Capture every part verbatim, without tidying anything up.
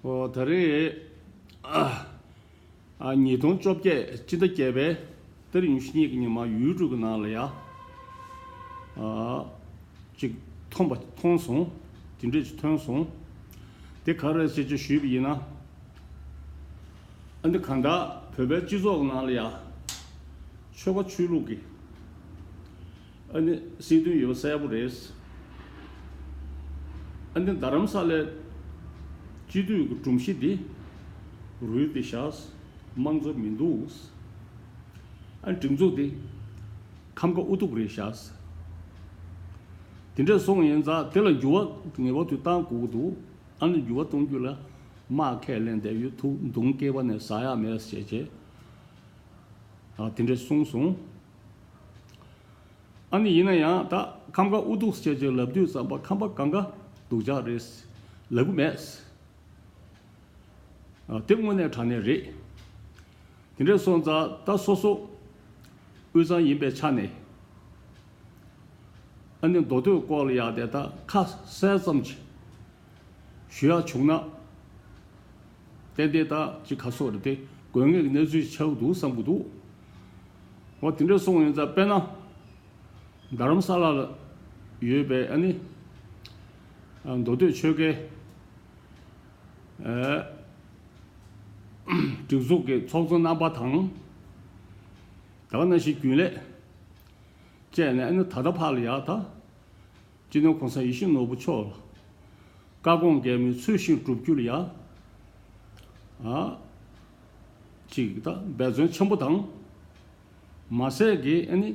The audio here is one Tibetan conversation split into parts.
ཨོ་ད་རེས་ཨ་ཉིས་སྟོང་བཅོ་བརྒྱད་སྤྱི་ཟླ་བརྒྱད་པའི་ཏ་རིག་ཉི་ཤུ་གཉིས་ཀྱི་ཉི་མ་ཡུལ་གྲུ་གི་ནང་ལ་ཡ་ཨ་ཅིག་ཐོན་པ་ཐོན་སོང་། དེ་འདྲས་ཅིག་ཐོན་སོང་། དེ་ག་རེ་ཟེར་ཅིག་ཞུས་པ་ཡིན་ན། ཨ་ནི་གང་ལྟར་བོད་པའི་སྤྱི་ཚོགས་ནང་ལ་ཡ་ཆོལ་ཁ་ཆོས་ལུགས་ཀྱི་ཨ་ནི་སྲིད་དོན་ཡོད་པ་གསལ་པོ་རེད། ཨ་ནི་རྡ་རམ་ས་ལའི་སྤྱི་འཐུས་ཀྱི་སྒྲོམ་གཞི་འདི་རུལ་ཏེ་བཞག་དམངས་གཙོ་མི་འདུག་ཨ་ནི་སྒྲིག་འཛུགས་འདི་ཁམས་ཁ་ཨུ་ཐུག་རེད་བཞག་དེ་འདྲས་སོང་ཡིན་ཙང་དེ་ལ་འགྱུར་བ་ངེས་པར་དུ་གཏང་དགོས་ཀྱི་འདུག་ཨ་ནི་འགྱུར་བ་གཏོང་རྒྱུ་ལ་དམག་ཁས་ལེན་བསྡད་ཡོད། ཐུག་མདུང་སྐེད་པ་ནས་ཟ་ཡག་མེད་ཟེར་བྱས། ཨ་དེ་འདྲས་གསུངས་སོང་། ཨ་ནི་ཡིན་ན་ཡང་ད་ཁམས་ཁ་ཨུ་ཐུག་ཟེར་བྱས་ལབ་དུས་ཙམ་པ་ཁམས་པ་གང་ག་སྡུག་ཅག་རེད་ལབ་གི་མེད། ཨ་དེ་དངོས་གནས་དྲང་གནས་རེད། དེ་འདྲས་སོང་ཙང་ད་སོ་སོ་དབུས་གཙང་ཡིན་པའི་ཆ་ནས་ཨ་ནི་མདོ་སྟོད་སྐོར་ལ་ཡག་དེ་ད་ཁ་གསལ་ཙམ་ཅིག་ཞུ་ཡག་བྱུང་ན། ཏན་ཏན་ད་ཅིག་ག་སོགས་རེད་དེ་དགོས་ངེས་ཀྱི་གནས་ཚུལ་ཆགས་འདུག་བསམ་གྱི་འདུག་འོ་དེ་འདྲ་སོང་ཡིན་ཙང་དཔེར་ན་རྡ་རམ་ས་ལ་ལ་ཡོད་པའི་ཨ་ནི་མདོ་སྟོད་ཆོལ་ཁའི་སྒྲིག་འཛུགས་ཀྱི་ཚོགས་གཙོ་རྣམ་པ་དང་། ད་ག་ནང་བཞིན་རྒྱུན་ལས་བཅས་ནས་ཨ་ནི་ད་ལྟ་ཕར་ལ་ཡག་ད། སྤྱི་ནོར་གོང་ས་ཡིད་བཞིན་ནོར་བུ་མཆོག་ལ་བཀའ་དགོངས་འགལ་མིན་ཚུལ་བཞིན་བསྒྲུབ་རྒྱུ་ལ་ཡ། ཨ། ཅིག་ད་འབད་བརྩོན་ཆེན་པོ་དང་། མ་ཟད་ཀྱི་ཨ་ནི།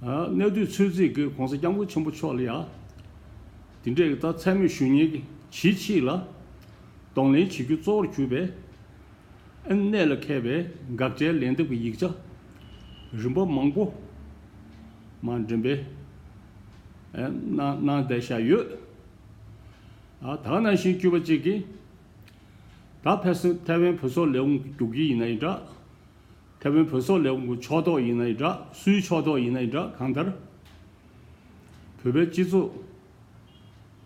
ཨ་གནས་དུས་ཚོད་རྩིས་ཀྱི་གོང་ས་སྐྱབས་མགོན་ཆེན་པོ་མཆོག་ལ་ཡ། དེ་འདྲས་ཀྱི་ད་མཚན་སྨད་ཞུ་མཁན་གྱི་ཇི་ཆེ་ལ། གདོང་ལེན་བྱེད་རྒྱུ་གཙོ་བོར་གྱུར་པའི། ཨ་ནི་གནད་ལ་འཁེལ་བའི་དགག་བྱའི་ལན་འདེབས་ཀྱི་ཡིག་ཆ་རིམ་པ་མང་པོ་མར་འགྲེམས་སྤེལ་ཨ་གནང་གནང་བསྡད་བཞག་ཡོད། ཨ་ད་ག་ནང་བཞིན་གྱུར་པ་གཅིག་གིས་ད་ཕལ་ཆེར་ཐའེ་ཝན་བོད་སོག་ལས་ཁུངས་ཀྱི་རྒྱུག་ཁྱི་ཡིན་ན་ཡིན་འདྲ། ཐའེ་ཝན་བོད་སོག་ལས་ཁུངས་ཀྱི་ཕྱོགས་གཏོགས་ཡིན་ན་ཡིན་འདྲ། སུའི་ཕྱོགས་གཏོགས་ཡིན་ན་ཡིན་འདྲ། གང་ལྟར་བོད་པའི་སྤྱི་ཚོགས་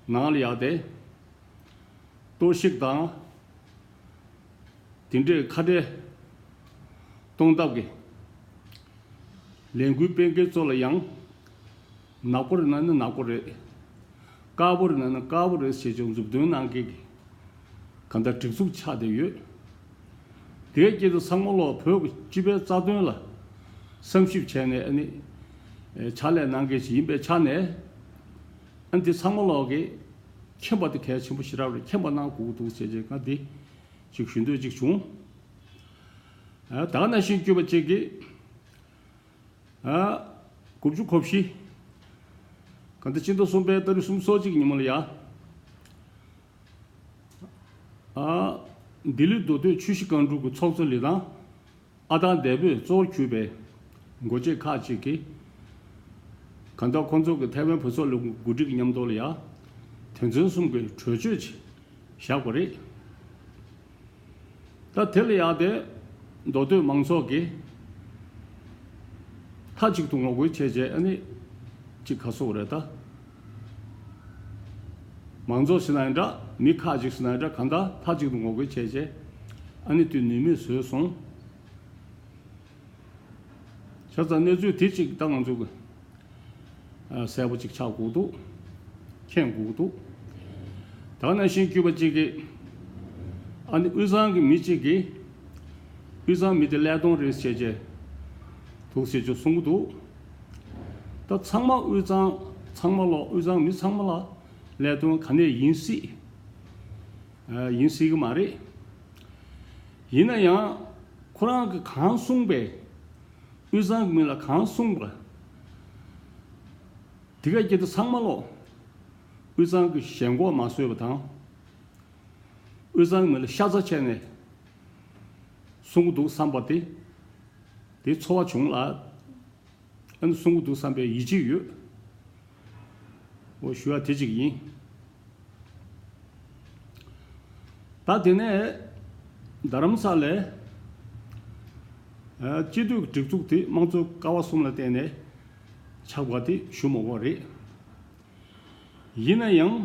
ནང་ལ་ཡག་དེ། གཏོར་བཤིག་དང་། དེ་འདྲའི་ཁ་བྲལ་གཏོང་ཐབས་ཀྱི་ལས་འགུལ་སྤེལ་མཁན་ཚོ་ལ་ཡང་ནག་པོ་རེད་ན་ནི་ནག་པོ་རེད། དཀར་པོ་རེད་ན་ནི་དཀར་པོ་རེད་ཟེར་ཅིག་མཛུབ་སྟོན་གནང་མཁན་གྱི་གང་ལྟར་སྒྲིག་འཛུགས་ཆགས་བསྡད་ཡོད། དེའི་དཀྱིལ་དུ་ཚང་མ་ལོག་བོད་ཀྱི་སྤྱི་པའི་རྩ་དོན་ལ་བསམ་ཞིབ་བྱས་ནས་ཨ་ནི་ཕྱག་ལས་གནང་མཁན་ཞིག་ཡིན་པའི་ཆ་ནས་ཨ་ནི་དེ་ཚང་མ་ལོག་གི་མཁྱེན་པ་དེ་གལ་ཆེན་པོ་ཞེ་དྲག་རེད། མཁྱེན་པ་གནང་དགོས་ཀྱི་འདུག་ཟེར་བྱས་ང་འདི་ཅིག་ཞུ་འདོད་ཅིག་བྱུང་། ཨ་ད་ག་ནང་བཞིན་གྱུར་པ་གཅིག་གིས་ཨ་དགུ་བཅུ་གོ་བཞི་གང་ལྟར་སྤྱི་ཟླ་གསུམ་པའི་ཏ་རིག་སུམ་ཅུ་སོ་གཅིག་ཉིན་མོ་ལ་ཡ་ཨ་ལྡི་ལི་མདོ་སྟོད་ཆུ་བཞི་སྒང་དྲུག་གི་ཚོགས་གཙོ་ལི་ཐང་ཨ་ཐང་བདེ་པོས་གཙོ་བོར་གྱུར་པའི་འགོ་བྱེད་ཁག་ཅིག་གིས་གང་ལྟར་ཁོང་ཚོ་གི་ཐའེ་ཝན་བོད་སོག་ལས་ཁུངས་འགོ་ཁྲིད་ཀྱི་མཉམ་དུ་ལ་ཡ་དོན་ཚན་གསུམ་གྱི་གྲོས་ཆོད་ཅིག་བཞག་པ་རེད། ད་དེ་ལ་ཡག་དེ་མདོ་སྟོད་མང་ཚོགས་ཀྱིས་མཐའ་གཅིག་ཏུ་ངོ་རྒོལ་བྱས་རྗེས་ཨ་ནི་ཅིག་ག་སོགས་རེད་ད། མང་ཚོགས་ཟེར་ན་ཡང་འདྲ་མི་ཁག་ཅིག་ཟེར་ན་ཡང་འདྲ་གང་ལྟར་མཐའ་གཅིག་ཏུ་ངོ་རྒོལ་བྱས་རྗེས་ཨ་ནི་དུས་ནུས་མེད་བཟོས་སོང་། བྱས་ཙང་གནས་ཚུལ་དེ་གཅིག་ད་ང་ཚོ་གི་གསལ་པོ་གཅིག་ཆགས་དགོས་འདུག་མཁྱེན་དགོས་འདུག་ད་ག་ནང་བཞིན་གྱུར་པ་གཅིག་གིས་ཨ་ནི་དབུས་གཙང་གི་མི་གཅིག་གིས་དབུས་གཙང་མི་དེ་ཀླད་སྟོང་རེད་ཟེར་བྱས་འདུག་ཟེར་བྱས་གསུང་གི་འདུག་ད་ཚང་མ་དབུས་གཙང་ཚང་མ་ལོག་དབུས་གཙང་མི་ཚང་མ་ལ་ཀླད་སྟོང་ག་ནས་ཡིན་སྲིད། ཡིན་སྲིད་ཀྱི་མ་རེད། ཡིན་ན་ཡང་ཁོ་རང་གིས་གང་གསུངས་པས་དབུས་གཙང་གི་མི་ལ་གང་གསུངས་པ་དེ་ག་སྐྱེ་དུ་ཚང་མ་ལོག་དབུས་གཙང་གི་ཞེན་ཁོག་མ་བཟོད་པ་དང་དབུས་གཙང་གི་མི་ལ་ཤ་ཚ་བྱས་ནས་གསུང་གི་འདུག་བསམ་པ་དེ་དེ་ཚོར་བ་བྱུང་ལ། ཨ་ནི་གསུང་གི་འདུག་བསམ་པའི་ཡིད་ཆེས་ཡོད། འོ་ཞུ་བ་དེ་གཅིག་ཡིན། ད་དེ་ནས་རྡ་རམ་ས་ལའི་ཨ་སྤྱི་འཐུས་ཀྱི་སྒྲིག་འཛུགས་དེ་དམངས་གཙོའི་ཀ་བ་གསུམ་ལ་བརྟེན་ནས་ཆགས་པ་དེ་ཞུ་མི་དགོས་རེད། ཡིན་ན་ཡང་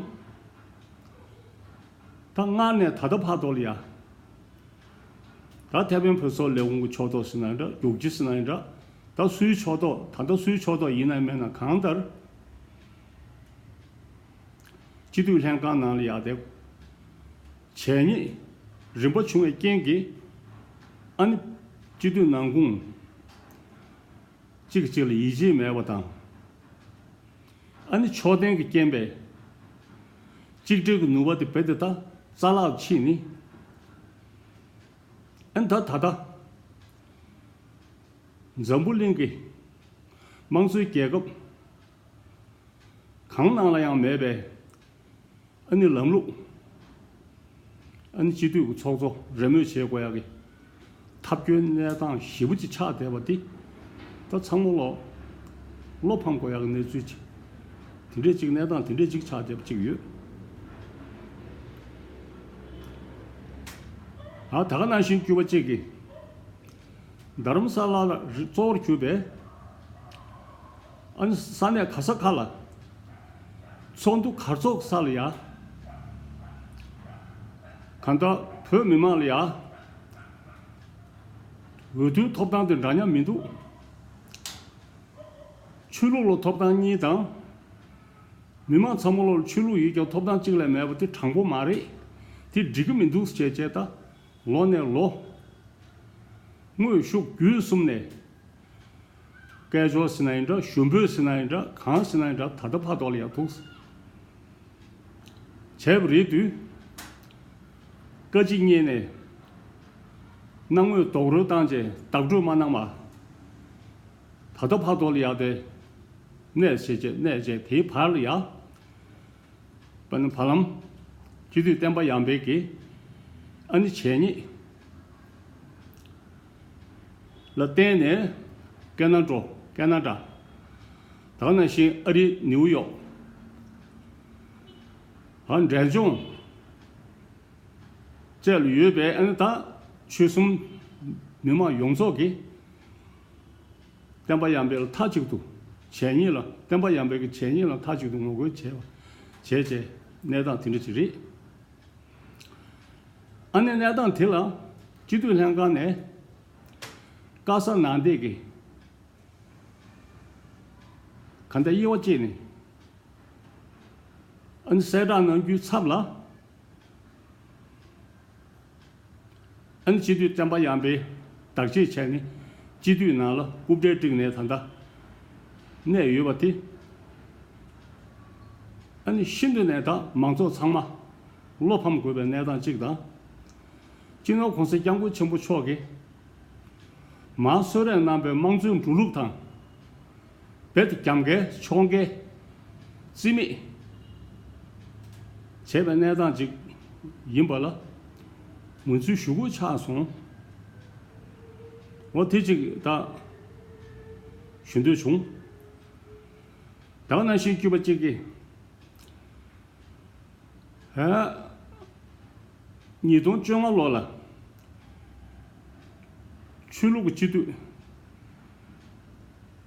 ད་སྔར་ནས་ད་ལྟ་བར་དུ་ལ་ཡ། ད་ཐེ་ཝན་བོད་སོག་ལས་ཁུངས་ཀྱི་ཕྱོགས་གཏོགས་ཟེར་ན་འདྲ། རྒྱུག་ཁྱི་ཟེར་ན་འདྲ། ད་སུའི་ཕྱོགས་གཏོགས། ད་ལྟ་སུའི་ཕྱོགས་གཏོགས་ཡིན་ན་མིན་ན། གང་ལྟར་སྤྱི་འཐུས་ལྷན་ཁང་ནང་ལ་ཡ་དེ་བྱས་ཉེས་རིམ་པ་བྱུང་བའི་རྐྱེན་གྱིས། ཨ་ནི་སྤྱི་འཐུས་ནང་ཁུངས་གཅིག་གིས་གཅིག་ལ་ཡིད་ཆེས་མེད་པ་དང་། ཨ་ནི་ཕྱོགས་འཐེན་གྱི་རྐྱེན་པས་གཅིག་སྒྲིལ་གྱི་ནུས་པ་དེ་རྦད་དེ་ད་རྩ་བརླག་ཕྱིན་ནས། ཨ་ནི་ད་ད་ལྟ་འཛམ་བུ་གླིང་གི་དམངས་གཙོའི་རྒྱལ་ཁབ་གང་ནང་ལ་ཡང་མེད་པའི་ཨ་ནི་ལམ་ལུགས། ཨ་ནི་སྤྱི་འཐུས་ཀྱི་ཚོགས་གཙོ་རེས་མོས་བྱེད་དགོས་ཡག་གི་ཐབས་སྐྱོའི་གནས་སྟངས་ཞེ་པོ་ཅིག་ཆགས་བསྡད་པ་འདི། ད་ཚང་མ་ལོ། བློ་ཕམ་དགོས་ཡག་གི་གནས་ཚུལ་ཅིག་དེ་འདྲས་ཅིག་གནས་སྟངས་དེ་འདྲས་ཅིག་ཆགས་བསྡད་པ་ཅིག་ཡོད། ཨ་ད་ག་ནང་བཞིན་གྱུར་པ་ཅིག་གིས། རྡ་རམ་ས་ལ་ལ་རི་གཙོ་བོར་གྱུར་པའི་ཨ་ནི་ས་གནས་ག་ས་ག་ལ་ཚོགས་འདུ་ག་རེ་ཚོགས་ས་ལ་ཡ། གང་ལྟར་བོད་མི་མང་ལ་ཡ་འོས་བསྡུའི་ཐོབ་ཐང་དེ་འདྲ་མཉམ་མི་འདུག་ཆོས་ལུགས་ལ་ཐོབ་ཐང་གཉིས་དང་། མི་མང་ཚང་མ་ལ་ཆོས་ལུགས་ཡོད་ཀྱང་ཐོབ་ཐང་གཅིག་ལས་མེད་པ་དེ་དྲང་པོ་མ་རེད། དེ་འགྲིག་གི་མི་འདུག་ཅེས་བྱས། ད་ལོ་ནས་ལོ། དངོས་ཤུགས་བརྒྱུད་གསུམ་ནས། སྐད་ཅོར་ཟེར་ན་ཡིན་འདྲ། ཞུ་འབོད་ཟེར་ན་ཡིན་འདྲ། གང་ཟེར་ན་ཡིན་འདྲ། ད་ལྟ་བར་དུ་ལ་ཡ་འདུག་བྱས་པ་རེད་དུས། བཀའ་སྤྱི་གཉིས་ནས་གནང་དངོས་རྡོག་རོལ་བཏང་རྗེས་བདག་སྤྲོད་མ་གནང་བ། ད་ལྟ་བར་དུ་ལ་ཡ་དེ་གནས་བྱས་རྗེས། གནས་རྗེས་དེའི་བར་ལ་ཡ། དཔེར་ན་བར་ལམ་སྤྱི་འཐུས་བསྟན་པ་ཡར་འཕེལ་གྱིས་ཨ་ནི་བྱས་ཉེས་ལ་བརྟེན་ནས་ཀེ་ན་ཌོ། ཀེ་ན་ཌ། ད་ག་ནང་བཞིན་ཨ་རིའི་ནིའུ་ཡོག་ཨ་འབྲས་ལྗོངས་བཅས་ལ་ཡོད་པའི་ཨ་ནི་ད་ཆོལ་གསུམ་མི་མང་ཡོངས་རྫོགས་ཀྱིས། བསྟན་པ་ཡར་འཕེལ་ལ་མཐའ་གཅིག་ཏུ་བྱས་ཉེས་ལ། བསྟན་པ་ཡར་འཕེལ་གྱི་བྱས་ཉེས་ལ་མཐའ་གཅིག་ཏུ་ངོ་རྒོལ་བྱས་པ། བྱས་བྱས་གནས་སྟངས་དེ་འདྲ་ཅིག་རེད། ཨ་ནི་གནས་སྟངས་དེ་ལ་སྤྱི་འཐུས་ལྷན་ཁང་ནས་དཀར་གསལ་ནན་ཏན་གྱིས་ག་འདྲ་དབྱེ་བ་བཅད་ནས། ཨ་ནི་གསལ་བསྒྲགས་གནང་རྒྱུའི་ཚབ་ལ། ཨ་ནི་སྤྱི་འཐུས་བསྟན་པ་ཡར་འཕེལ་བདག་གཅེས་བྱས་ནས་སྤྱི་འཐུས་ནང་ལ་རྐུབ་འདྲེ་བསྒྲིགས་ནས་ད་ལྟ་གནས་ཡོད་པ་དེ། ཨ་ནི་ཤིན་ཏུ་ནས་ད་མང་ཚོགས་ཚང་མ་བློ་ཕམ་དགོས་པའི་གནས་སྟངས་གཅིག་དང་། སྤྱི་ནོར་༸གོང་ས་༸སྐྱབས་མགོན་ཆེན་པོ་མཆོག་གིས་མར་གསོལ་རས་གནང་པའི་དམངས་གཙོའི་འགྲོ་ལུགས་དང་། རྦད་དེ་རྒྱབ་འགལ་ཕྱོགས་འགལ་རྩིས་མེད་བྱས་པའི་གནས་སྟངས་ཅིག་ཡིན་པ་ལ་ངོས་འཛིན་ཞུ་དགོས་ཆགས་སོང་། འོ་དེ་ཅིག་ད་ཞུ་འདོད་བྱུང་། ད་ག་ནང་བཞིན་གྱུར་པ་ཅིག་གིས། ཧེ། ཉིས་སྟོང་བཅོ་ལྔ་ལོ་ལ་ཆོས་ལུགས་ཀྱི་སྤྱི་འཐུས་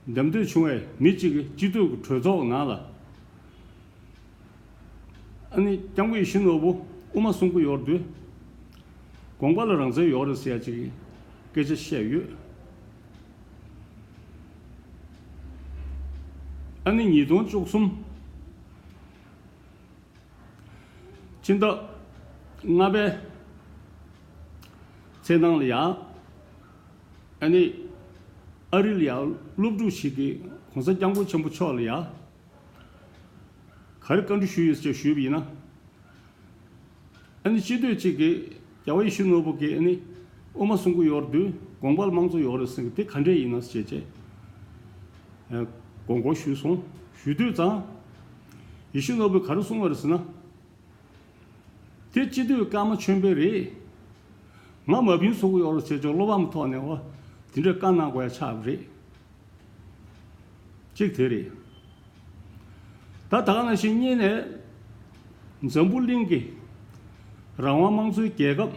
འདེམས་ཐོན་བྱུང་བའི་མི་གཅིག་གིས་སྤྱི་འཐུས་ཀྱི་གྲོས་ཚོགས་ནང་ལ། ཨ་ནི་༸སྐྱབས་མགོན་ཡིད་བཞིན་ནོར་བུ་དབུ་མ་གསུང་གི་ཡོད་དུས། དགོངས་པ་ལ་རང་བཙན་ཡོད་རེད་ཟེར་ཡ་ཅིག་གི་སྐད་ཆ་བཤད་ཡོད། ཨ་ནི་ཉིས་སྟོང་བཅུ་གསུམ་ཕྱི་ཟླ་ལྔ་པའི་ཚེས་ནང་ལ་ཡ། ཨ་ནི་ཨ་རི་ལ་ཡ་སློབ་ཕྲུག་ཞིག་གིས་༸གོང་ས་༸སྐྱབས་མགོན་ཆེན་པོ་མཆོག་ལ་ཡ། ག་རེ་བཀའ་འདྲི་ཞུས་ཡོད་ཅེས་ཞུས་པ་ཡིན་ན། ཨ་ནི་སྤྱི་འཐུས་གཅིག་གིས་རྒྱལ་བ་ཡིད་བཞིན་ནོར་བུ་གིས་ཨ་ནི་དབུ་མ་གསུང་གི་ཡོད་དུས་དགོངས་པ་ལ་དམངས་གཙོ་ཡོད་རེད་ཟེར་གི་དེ་ག་འདྲས་ཡིན་ན་ཟེར་བྱས། ཨ། དགོངས་སྐོར་ཞུས་སོང་། ཞུས་དུས་ཙང་། ཡིད་བཞིན་ནོར་བུས་ག་རེ་གསུངས་པ་རེད་ཟེར་ན། དེ་སྤྱི་འཐུས་སྐར་མ་ཆེན་པོ་རེད། ང་མ་བིན་གསུང་གི་ཡོད་རེད་ཟེར་ཅོག་བློ་ཕམ་ཐོག་ནས་འོ་དེ་འདྲའི་བཀའ་གནང་དགོས་ཡ་ཆགས་པ་རེད། གཅིག་དེ་རེད། ད་ད་ག་ནང་བཞིན་གཉིས་ནས། འཛམ་བུ་གླིང་གི་རང་དབང་དམངས་གཙོའི་རྒྱལ་ཁབ་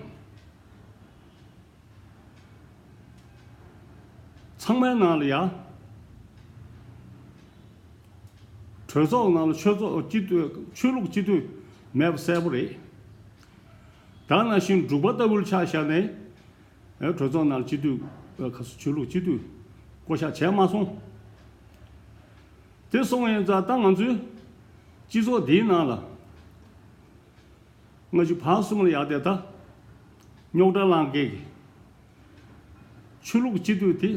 ཚང་མའི་ནང་ལ་ཡ། གྲོས་ཚོགས་ནང་ལ་ཆོས་ཚོགས་སྤྱི་འཐུས། ཆོས་ལུགས་སྤྱི་འཐུས་མེད་པ་གསལ་པོ་རེད། ད་ནང་བཞིན་འབྲུག་པ་ལྟ་བུར་ཆ་བཞག་ནས། ཨེ། གྲོས་ཚོགས་ནང་སྤྱི་འཐུས། ཨེ། ཁ་སོ་ཆོས་ལུགས་སྤྱི་འཐུས་བསྐོ་བཞག་བྱས་མ་སོང་། དེ་སོང་ཡིན་ཙང་ད་ང་ཚོའི་སྤྱི་ཚོགས་འདིའི་ནང་ལ། ང་ཚོ་བར་གསུམ་ལ་ཡག་དེ་ད་རྙོག་དྲ་ལངས་མཁན་གྱི་ཆོས་ལུགས་སྤྱི་འཐུས་དེ་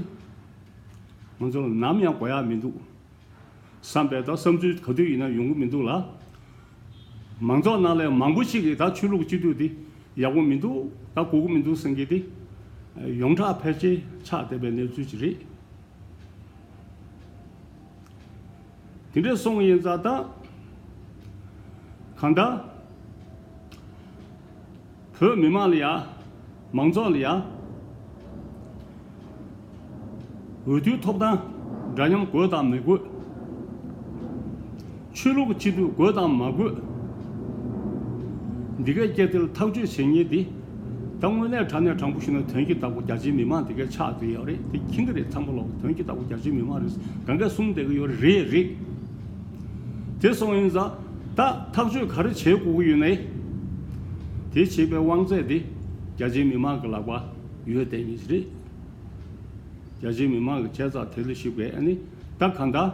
ང་ཚོ་ལ་ནམ་ཡང་དགོས་ཡག་མི་འདུག་བསམ་པའི་ད་བསམ་ཚུལ་ག་དུས་ཡིན་ན་ཡོང་གི་མི་འདུག་ལ། མང་ཚོགས་ནང་ལས་མང་པོ་ཞིག་གིས་ད་ཆོས་ལུགས་སྤྱི་འཐུས་དེ་ཡག་པོ་མི་འདུག་ད་དགོས་ཀྱི་མི་འདུག་བསམ་གྱི་དེ་ཡོངས་གྲགས་ཕལ་ཆེར་ཆགས་བསྡད་པའི་གནས་ཚུལ་ཅིག་རེད། དེ་འདྲས་སོང་ཡིན་ཙང་ད་གང་ལྟར་བོད་མི་མང་ལ་ཡ། མང་ཚོགས་ལ་ཡ། འོས་བསྡུའི་ཐོབ་ཐང་འདྲ་མཉམ་དགོས་དང་མི་དགོས། ཆོས་ལུགས་སྤྱི་འཐུས་དགོས་དང་མ་དགོས། འདི་གའི་སྐད་དེ་ལ་ཐག་གཅོད་བྱེད་མཁན་འདི། ད་དངོས་གནས་དྲང་གནས་དྲང་པོ་ཞུས་ན་དོན་གྱི་བདག་པོ་རྒྱ་ཆེའི་མི་མང་འདི་གའི་ཆགས་བསྡད་ཡོད་རེད། དེ་མཁྱེན་གྱི་རེད། ཚང་མ་ལོག་དོན་གྱི་བདག་པོ་རྒྱ་ཆེའི་མི་མང་རེད། གང་གས་གསུངས་བསྡད་ཀྱི་ཡོད་རེད། རེད། དེ་སོང་ཡིན་ཙང་ད་ཐག་གཅོད་ག་རེ་བྱེད་དགོས་ཀྱི་ཡོད་ནའི། དེ་བྱེད་པའི་དབང་ཚད་དེ་རྒྱ་ཆེའི་མི་མང་གི་ལག་པ་ཡོད་བསྡད་མཁན་ཞིག་རེད། རྒྱ་ཆེའི་མི་མང་གིས་བྱས་ཙང་དེ་ལ་ཞིབ་པའི་ཨ་ནི་ད་གང་ལྟར་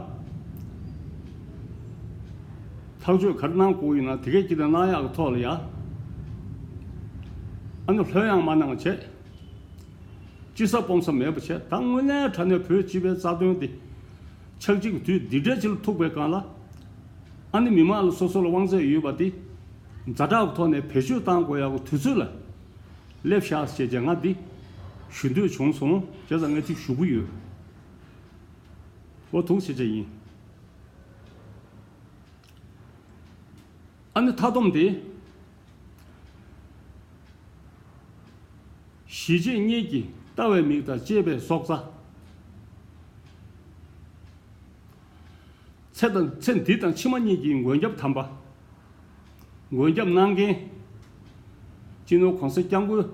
ཐག་གཅོད་ག་རེ་གནང་དགོས་ཡིན་ན་དེ་གས་ཀྱི་ནང་གནང་ཡག་གི་ཐོག་ལ་ཡ། ཨ་ནི་ལྷོད་ཡངས་མ་གནང་བྱས། སྐྱིད་ས་སྤོང་ས་མེད་པ་བྱས། ད་དངོས་གནས་དྲང་གནས་བོད་སྤྱི་པའི་རྩ་དོན་དེ་ཆགས་འཇིག་དུས་འདི་འདྲའི་ཅིག་ལ་ཐུག་པའི་སྒང་ལ། ཨ་ནི་མི་མང་ལ་སོ་སོ་ལ་དབང་ཚད་ཡོད་པ་དེ་ཛ་དྲག་གི་ཐོག་ནས་བེད་སྤྱོད་གཏང་དགོས་ཡག་གི་དུས་ཚོད་ལ་སླེབས་ཤག་ཅེས་ཀྱང་ང་འདི་ཞུ་འདོད་བྱུང་སོང་། བྱས་ཙང་ངས་ཅིག་ཞུ་གི་ཡོད། འོ་ཐུགས་རྗེ་ཆེ་ཡིན། ཨ་ནི་མཐའ་སྡོམ་དེ། གཞིས་བྱེས་གཉིས་ཀྱི་ལྟ་བའི་མིག་དང་གཅེས་པའི་སྲོག་རྩ། ཚེ་དང་ཚེ་འདི་དང་ཕྱི་མ་གཉིས་ཀྱི་མགོན་སྐྱབས་དམ་པ། མགོན་སྐྱབས་གནང་མཁན། སྤྱི་ནོར་༸གོང་ས་༸སྐྱབས་མགོན་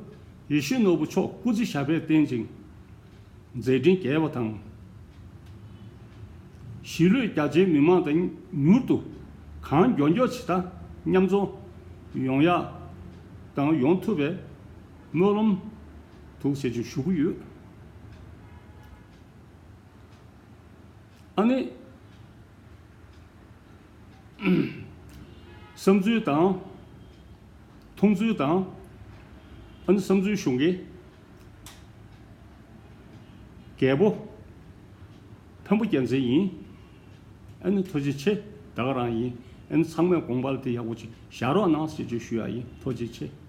ཡིད་བཞིན་ནོར་བུ་མཆོག་སྐུ་ཚེ་ཞབས་པད་བརྟན་ཅིང་མཛད་འཕྲིན་རྒྱས་པ་དང་། གཞིས་ལུས་རྒྱ་ཆེའི་མི་མང་དང་མྱུར་དུ་གང་མགྱོགས་མགྱོགས་ཇི་ལྟར་མཉམ་འཛོམས་ཡོང་ཡག་དང་ཡོང་ཐུབ་པའི་སྨོན་ལམ་ཐུགས་རྗེ་ཆེ་ཞུ་གི་ཡོད། ཨ་ནི། བསམ་ཚུལ་དང་། མཐོང་ཚུལ་དང་། ཨ་ནི་བསམ་ཚུལ་ཞུ་མཁན། རྒད་པོ། འཕན་པོ་རྒྱལ་མཚན་ཡིན། ཨ་ནི་ཐུགས་རྗེ་ཆེ། ད་ག་རང་ཡིན། ཨ་ནི་ཚང་མས་དགོངས་པ་ལ་དེ་ཡག་པོ་ཅིག་བཞག་རོགས་གནང་ཞེས་བརྗོད་ཞུ་ཡག་ཡིན། ཐུགས་རྗེ་ཆེ།